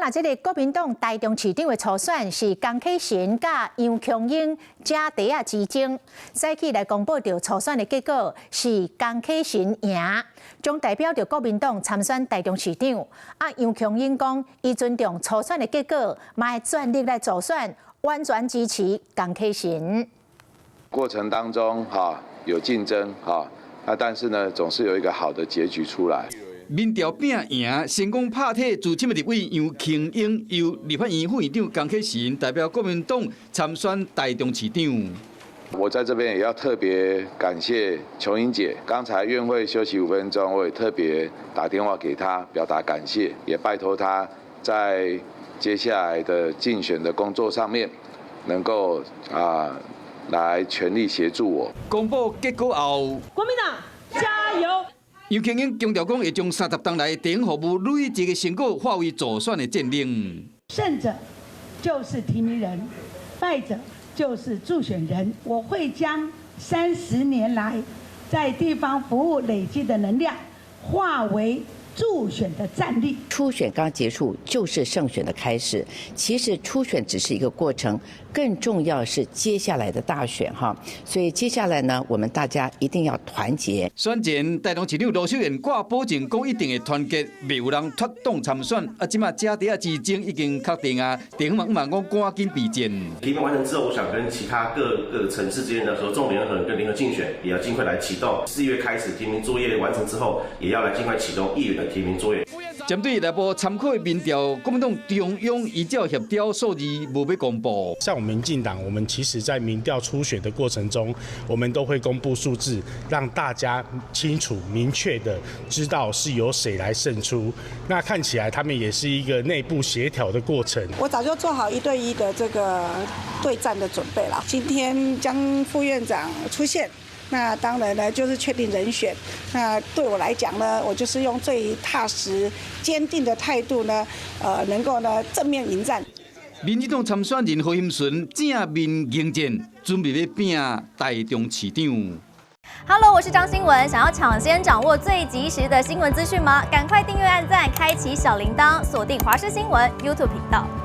若這个國民黨台中市長的初選是江啟臣佮楊瓊英正蹄仔之爭，早起來公布著初選的結果是江啟臣贏，將代表著國民黨參選台中市長。啊，楊瓊英講，伊尊重初選的結果，嘛會全力來助選，完全支持江啟臣。過程當中，哈有競爭，哈，那但是呢，總是有一個好的結局出來。民調拼贏，成功拍退資深的立委楊瓊英，由立法院副院長江啟臣代表國民黨參選台中市長。我在這邊也要特別感謝瓊英姐，剛才院會休息5分鐘，我也特別打電話給她表達感謝，也拜託她在接下來的競選的工作上面，能夠啊來全力協助我。公布結果後，國民黨加油！楊瓊英強調講，會將30冬來地方服務累積的成果化為助選的戰力。勝者就是提名人，敗者就是助選人。我會將30年來在地方服務累積的能量，化為助選的戰力。初選剛結束就是勝選的開始，其實初選只是一個過程，更重要是接下來的大選哈。所以接下來呢，我們大家一定要團結。選前，台中市長盧秀燕掛保證，講一定會團結，袂有人脫黨參選。啊，這馬正蹄仔之爭已經確定啊，地方嘛講趕緊備戰。提名完成之後，我想跟其他各個城市之間的合縱聯合跟聯合競選，也要盡快來啟動。4月開始提名作業完成之後，也要來盡快啟動議員的提名作業。針對內部參考的民調，國民黨中央依照協調數字無欲公布。像我們民進黨，我們其實在民調初選的過程中，我們都會公布數字，讓大家清楚明確的知道是由誰來勝出。那看起來他們也是一個內部協調的過程。我早就做好一對一的這個對戰的準備了。今天江副院長出現。那當然呢，就是確定人選。那對我來講呢，我就是用最踏實、堅定的態度呢，能夠呢正面迎戰。民進黨參選人何欣純正面迎戰，準備欲拼台中市長。 Hello，我是張新聞，想要搶先掌握最及時的新聞資訊嗎？趕快訂閱、按讚、開啟小鈴鐺，鎖定華視新聞 YouTube 頻道。